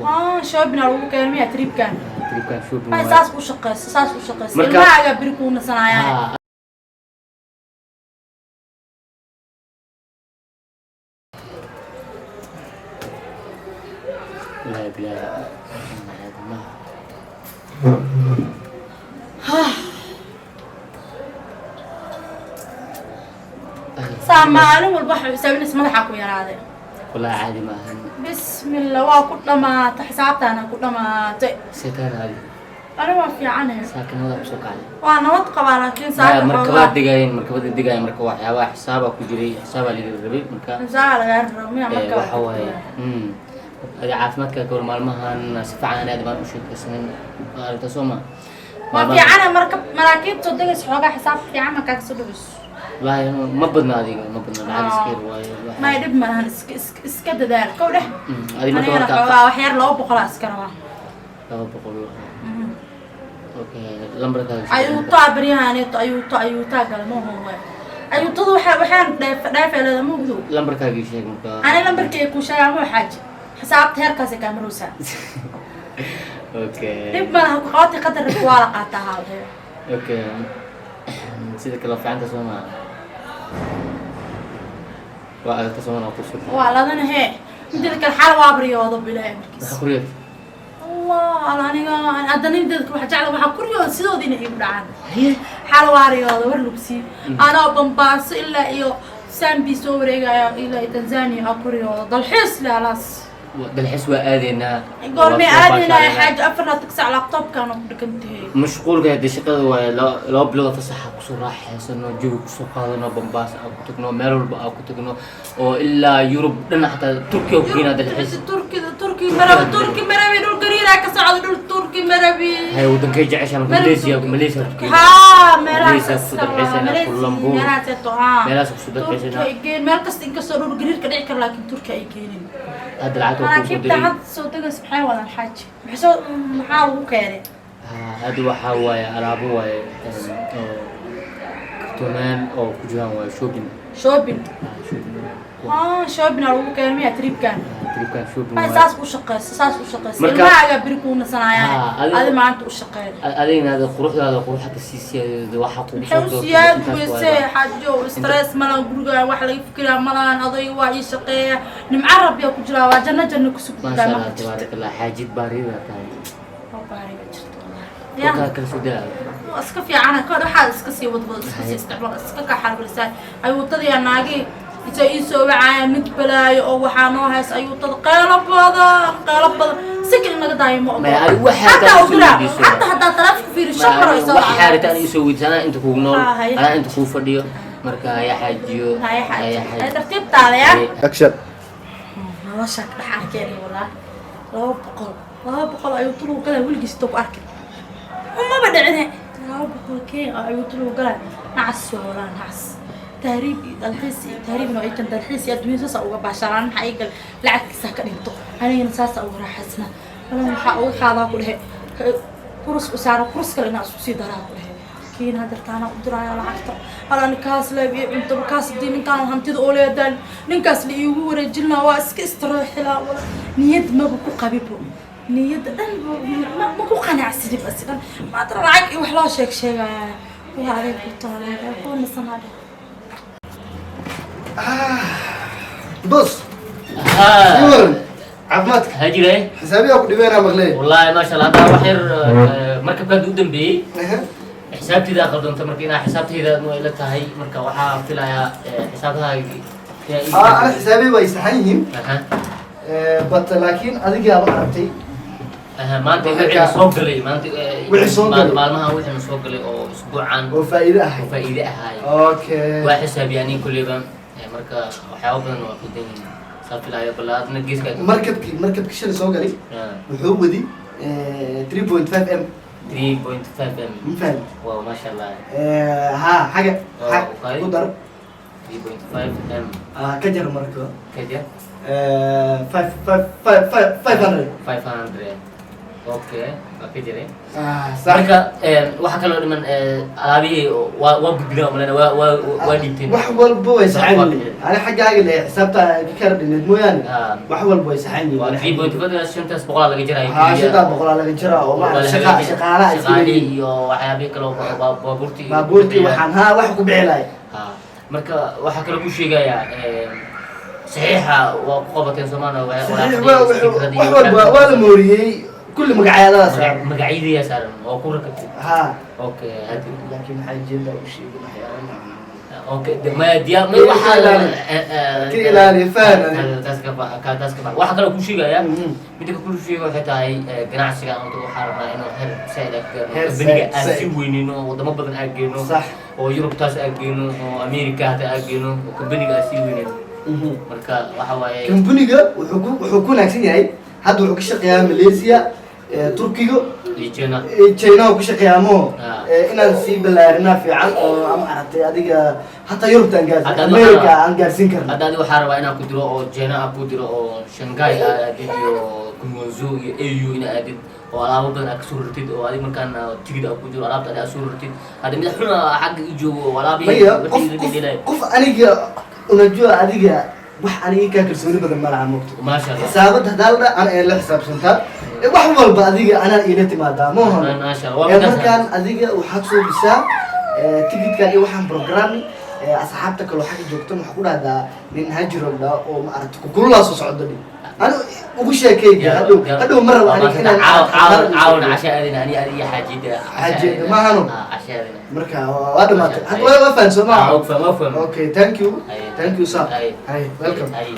Ku Shopping lagu keenay miya tripkan? Tripkan shopping Ma waaye. Saas u shaqeyso, saas u shaqeyso. Ilmahaaga beri kuu nasanayaan. Wallaahi bilaahi, caadi maaha. Saa maalin walba waxa xisaabinaysa madaxaa ku yaraaday. Wallaahi caadi maahan. Bismillah, waa ku dhamaatay xisaabtaana, ku dhamaatay. Seetaan adi? Ani waa fiicanahay. Saakinada kusoo kacday? Waa nabad qabaa, laakiin Maya, saaka markabaad degaayeen, markabada degaayeen. Marka waxyaabaha xisaabaa ku jiray, xisaabaa laga rabay marka. Xisaabaa lagaa rabo miya? Marka Waxa waaye, adi caafimaadka ka war maalmahan si fiican aad baan u sheekaysanin aragta, soo ma? Waa fiicana. Marka maraakiibta soo degaysa, xoogaa xisaab fiican ma kaaga soo dhaweyso? Wallaahi ma badna, adiga ma badna, lacag iska yar waaye. May, dhib malahan, iska dadaal kow dheh. Adi marka Anigana marka xoogaa wax yar 200 iska rabaa. 200? Okay, lambarkaaga. Ayuutaa baryahaneeto, ayuuto, ayuutaa gala ma howe. Ayuutada waxaan dheef dheefay leeda mugdo. Lambarkaagii sheeg marka. Ani lambarkay ku sheegaa ma xaaji, xisaabta heerkaasay kaamarowsaa. Okay. Dhib malaha, ku qabati qadar waa la qaataa haalhe. Okay, sida kale fiicanta soo maa? Waa aragta soo maa kusoo? Waa ladana hee. Mideeda kale xaal waa baryoodo bilaahi markiis. Maxaa kuriyad? Allah, aniga haddana mideeda kale waxaa jecla, waxaa kuryooda sidoodii inay igu dhacaan. Xaal waa riyooda war lugsi anoo Bambaaso ilaa iyo Sambi soo wareegaya, ilaa iyo Tanzania aa kuryooda dalxiis laalaas. Dalxiis waa aadeynaa. Goormee Waa soo aadinaya? baashaareynaa. Xaaji, 24 saac laptopkaan ku dhigan tahay. Mashquulka hadee shaqada waaye. 2 bilood fasaxa kusoo raaxaysano, jawi kusoo qaadano, Bambaas aan ku tagno, meel walba aan ku tagno, oo ilaa Yurub dhan, xataa Turkiya ku geynaa dalxiis. Turkida, Turki marabi, Turki marabi, dhul gariiraa ka socda, dhul Turki marabi. Hay, wadankay jecesha marka? Malaysia, Malaysia ku geynaa. Haa, meelahaas. Malaysia kusoo dalxiisanaa, Kuala Lumpur. Meelahaas haa. Meelahaas kusoo dalxiisanaa. Turki ay geen, meel kasta inkastoo dhul gariirka dhici karo, laakiin Turki ay geenin. Hadda lacagta waa kuusoo Maraakiibta diray. Hadda soo degaysa maxay wadaan, xaaji? Maxay soo, maxaa lagu keenay? Hadda waxaa waaye alaabo waaye, oo kartoomaan oo ku jiraan waaye, shopping. Shopping? Shopping. Haa, shopping aa lagu keenay miya tripkan? Tripkan shopping May waaye. Saas u shaqeyso, saas u shaqeyso. Ilmahaaga beri kuu nasanayaan. Adi maanta u shaqeyn. Adigna ada quruxdaada, qurux hata sii siyaadooda waxaa kugu Maxay soo u doortay siyaad intaas weyse? waaye. Xaajo, stress malan, guriga wax laga fikiraa malan, odayga waa ii shaqeeya, nimco rabbiyaa ku jiraa, waa janno, janno kusug. Maasha Allah, tabaaraka Allah, xaajid baarida tahay. Baariga jirto wallahi. Warkaa kala soo daa. Waa iska fiicana kood, waxaad iska sii wadwad, iska sii isticmaal, iska ka xarbisaa. Ayuutadii naagi isa ii soo wacaya, mid balaayo oo waxaa noo hays ayuutada, qeelo badan, qeelo badan, si kale naga daayo ma Maya, ogola. adigu waxaa Xataa taa u diraa isoo weydiiso. Xataa haddaa taleefonka fiiri, shan mar oo isoo Waxaa ritaan isoo weydiisa, anaa inta kugu nool. Ah, haye. Anaa inta kuu fadhiyo marka, haya xaajiyo. Haya xaaji. Haya. Hay, tartiibtaada ya. Action. Nolosha ka dhex arkeen walaa, 200, 200 ayuu tulugu galay, weligiis intuu ku arkay umaba dhicine. 200 kee ayuu tulugu galay? Nacas waa walaa, nacas. Tahriib iyo dalxiis iyo tahriibna ay kan dalxiis iyo adduunya saasa uga baashaaraan. Maxaa ii gal lacagtiisa ka dhinto? Anigana saasa uga raaxaysna wala waxaa uga qaadaa ku dhehe kurus u saara, kurus kale inaa isku sii daraa ku dhehe kiina hadirtaana u diraayo lacagta ala ninkaas leeb iyo cunto. Markaas hadii ninkaan hantida oo leedaan ninkaas la iigu wareejin lahaa, waa iska istiraaxi lahaa. Wala niyad maba ku qabibo, niyadda dhan ma ku qanacsanib asigan maantana lacag iyo wax loo sheeg sheegaya. Waa adeeg ku taaleeg ku nasanaa dheh. Boss, ii waran caafimaadka? Hajire. Xisaabiyaa ku dhibeenaa maqley. Wallaahi maasha Allah, hadda wax yar markabka hadda u dambeeyey xisaabtayda qaldanta, marka inaa xisaabtayda waa ila tahay. Marka waxaa filayaa xisaabtahaagi inaa ii Ana xisaabiya way saxan yihiin. But laakiin adigaa ma aragtay. Aha, maanta wixii soo galay maanta Wixii soo galay. Maalmahan wixii soo galay oo isbuucan oo faa'iido ahay. Oo faa'iide ahaay. Waa xisaabiya aniga kulleyba. Marka waxyaabo badan waa qaldan yihiin saa filaayo, bal adna geeska. Markabkii shalay soo galay wuxuu wadi 3.5 m. 3.5 m. Ma fahamti? Wow, maasha Allah. Ha, xaga Oh, okay. ku dar. 3.5 m. Ah, ka jar marka. Kaja. Five five five five 500. 500. Okay, waa ka jiray. Ah, sax. Marka waxaa kaloo dhiman alaabihii waa gudbinaa umalena, waa dhiibteen. Wax walba way saxan Waa yihiin. Ani xaggaaga le xisaabta ka kala dhineed mooyaane, Ah. wax walba way saxan yihiin. Waa 3.5, 500 laga jirayo. Haa, 500 laga jiraa oo ma shaqa shaqaalaha iska shaqaalihii leeyihiin. Iyo waxyaabihii kale oo baabuurtii iyo Baabuurtii waxaan haa wax ku bixi lahay. Ha, marka waxaa kaloo ku sheegayaa saxiixa waa ku qabateen Soomaaliya. Saxiix wax walba waa la mooriyey, kulli magacyadaas. Magacyadiyaa saaran oo ku rakabtay. Haa. Okay, hadi. Laakiin maxaa jeeda u sheegin waxyaalo noocan. Okay, ma diyaar ma Ka waxaa ilaali. Ka ilaali, faham adiga. Taas ka bax, taas ka bax. Waxaa kaloo ku sheegayaa, midda ku sheegaya waxay tahay ganacsiga horta waxaa rabnaa inuu heer saaid aan ka gaarno, Heer kambaniga saaid, aan sii saaid. weyneyno oo wadamo badan aan geyno, oo Yurub taas aan geyno, oo America hata aan geyno, oo kambaniga aan sii weyneyno. Marka waxa waaye Kambaniga wuxuu ku wanaagsan yahay hadda wuxuu ka shaqeeyaa Malaysia, Turkiga iyo China. China uu ka shaqeeyaa mo. Ah. Inaan sii ballaarinaa fiican oo ama aragtay adiga hataa Yurubta aan gaarsiin, Hadda adiga America waxaa- aan gaarsiin karno. Hadda adi waxaa rabaa inaan ku diro oo China aan ku diro oo Shanghai aad aadid iyo Guangzhou iyo AU ina aadid oo alaabo badan aad kasoo rartid, oo adig markaan tigid aad ku jiro alaabta aad soo rartid. Hadda mid xuna xagga i joogo oo alaabihii Maya, qof wixii la qof dheelay. Qof aniga unajua adiga wax aniga kaa kalsooni badan ma laha, moogto. Maasha Allah. Xisaabad hadaa la dhaa ana la xisaabsantaa. Wax walba adiga anaa iila timaadaa moohan. Maasha Allah. Waa midaas. Markaan adiga waxaad soo bisaa tigidkan iyo waxaan programmi asxaabta kaloo xagga joogtan waxaa ku dhahdaa nin hajiro dhaa oo ma aragta kukululaa soo socdo dhi ani ugu sheekay. Hadhow hadhow ma rabo aniga inaan Caawana casha aadina ani adi iyo xaajida. Xaajida, maahano? Casha aadina. Marka waa dhamaatay hadda, waa fahan soo Ah, maaha? waa faham, waa faham. Okay, thank you. Aye. Thank you, sir. Aye. Hay, welcome. Aye.